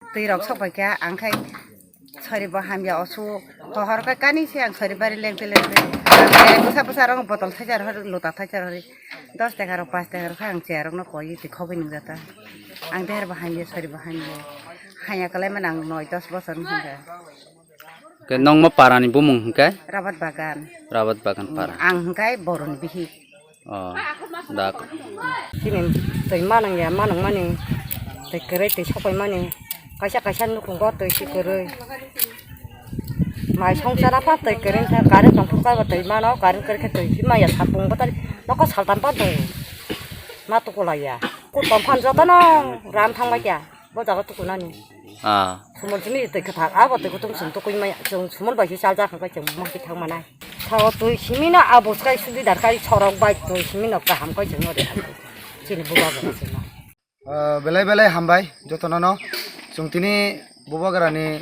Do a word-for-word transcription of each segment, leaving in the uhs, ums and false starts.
Twi rok sok pai kha, ang khai sori bo hamya osu. Pohor khe kani se ang sori bari lengte lengte. Ang bwsa bwsa rok botol thaisa rok, lota thaisa rok. Dos taka rok, pas taka rok khe ang chair rok no koi twi khogwi nung jata. Ang deher bo hamya, sori bo hamya. Hanya kalai man ang noi dos bosor wng kha. Ke nongma parani bumung hingke? Rabat bagan. Rabat bagan para. Ang hingkai boroni bihik. Oh, dak. Chini twi manang ya, manang mani. Twi kwrwi, twi sopai mani. Kaisa kaisa nukhungo twi si kwrwi. Mai songchara pa twi kwrwi kha, current tong phuru kaibo twi mano, current kwrwi khe twi si maya sapung bwtari. Nokho saltam pa tong. Ma tukulaiya. Ku tong phan jotono ram thangbai kya. Bo jaga tukunani. Ah. Sumon simi twi kwthar, abo twi kutung sum tukui maya. Chwng sumon bai si chaljak hwnkhe chwng mangsi thang manai. Sao twi simi no abo skai sudidar kai sorok bai twi simi no kaham kai chwng ori. Chini bubagra chwng. Ah, belai belai hambai jotono no. Chwng tini bubagra ni,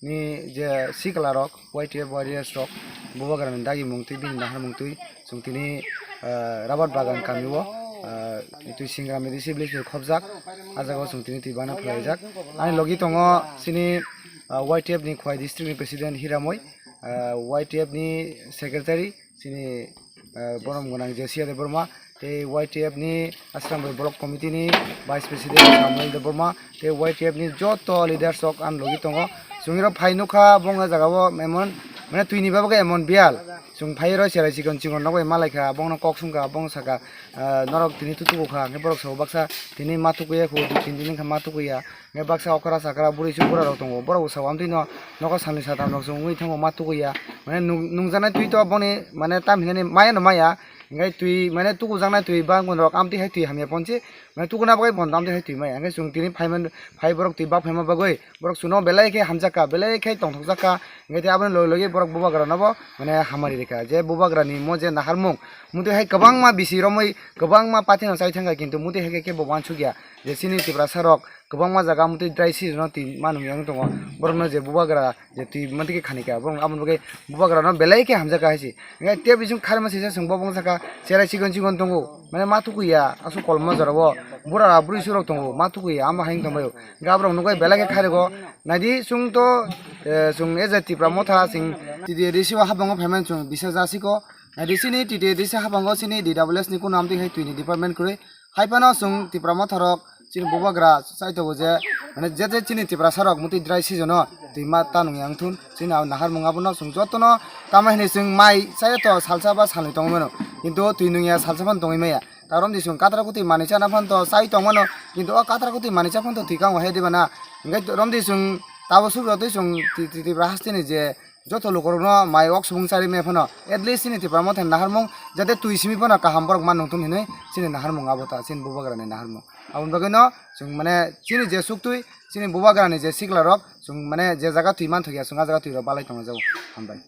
ni je sikla rok, Y T F warriors rok, bubagra ni dagi mung twi bini nahar mung twi. Chwng tini, ah, rabar bagan kami o, ah, twi Singram A D C village bai khobjak. Ah jaga o chwng tini twi bana phwlaijak. Ani logi tongo chini, ah, Y T F ni Khowai district ni president Hiramoi, ah, Y T F ni secretary chini, ah, borom gwnang Jesiya Debbarma, tei Y T F ni Asrambari block committee ni vice president Samuel Debbarma, tei Y T F ni joto leaders rok ani logi tongo. Chwng iro phai nukha, bongni jaga o emon, mane, twi ni bagwi emon biyal. Chwng phai oro cherai chikon chikon rok bai malai kha, bongno kok sung kha, bong saka, ah, norok tini tutugo kha, hwnkhe borok sabo baksa tini ma tukuya kho, dui tin din wngkha ma tukuya. Hwnkhe baksa okra sakra bwrwi su bura rok tongo, borok bo sabo amtwi no nogo salni satam rok chwng wngwi thango ma tukuya. Mane nung-, nungjaknai twi to boni mane tam hinani maya no maya, hwnkhe twi mane tukujaknai twi bangkon rok amtwi hai twi hamya ponse, mane tukuna bagwi bon amtwi hai twi maya. Hwnkhe chwng tini phaiman, phai borok twi bak phaima bagwi. Borok chwngno belai khe hamjakha, belai khe tongthokjakha, hwnkhe tei aboni logi logi borok bubagra no bo mane hamari rikha. Je bubagra ni mo je naharmung, mutwi hai kwbangma bisi romwi, kwbangma party no chai thangkha, kintu mutwi hai khe kebo uansukya je chini Tiprasa rok kwbangma jaga mutwi dry season no twi manung yang tongo. Borok no je bubagra je twi mantwi khe khanikha, borok no aboni bagwi bubagra no belai khe hamjakha hai se. Hwnkhe tei bising kharma sisa chwng bo bongsa kha, cherai chikon chikon tongo, mane ma tukuya, aswk kolma jora o bura bwrwi surok tongo, ma tukuya, amo hai wng tongbaio. Hwnkhe aborok nukbai belai khe khariko, naidi chwng to, eh, chwng as a Tipra Motha chwng T T A D C o habango phaimani chwng bisa jasiko, naidi chini T T A D C habango chini D W S ni kunu amtwi hai twi ni department kwrwi, hai phano chwng Tipra Motha rok chini bubagra chai tongo je, mane je je chini Tiprasa rok mutwi dry season o twi ma ta nung yang thun, chini naharmung abono chwng jotono tamo hinwi chwng mai chaya to salsa ba salnwi tongwi mano, kintu twi nung ya salsa phano tongwi maya. Ta romdi chwng katra kutwi manwi chana phano to chai tong mano, kintu o katra kutwi manwi cha phano to twi kango hai diba na? Hwnkhe romdi chwng tabo subra twi chwng Ti-, Ti-, Tipra hasteni je joto lukurokno mai wak subung chari maya phano at least chini Tipra Motha ni naharmung jate twi simi phano kaham borok man nung thun hinwi chini naharmung abo ta chini bubagra ni naharmung. Aboni bagwi no chwng mane chini je suktwi chini bubagra ni je sikla rok chwng mane je jaga twi man thokya chwng a jaga twi rok balai tongna jago. Hambai.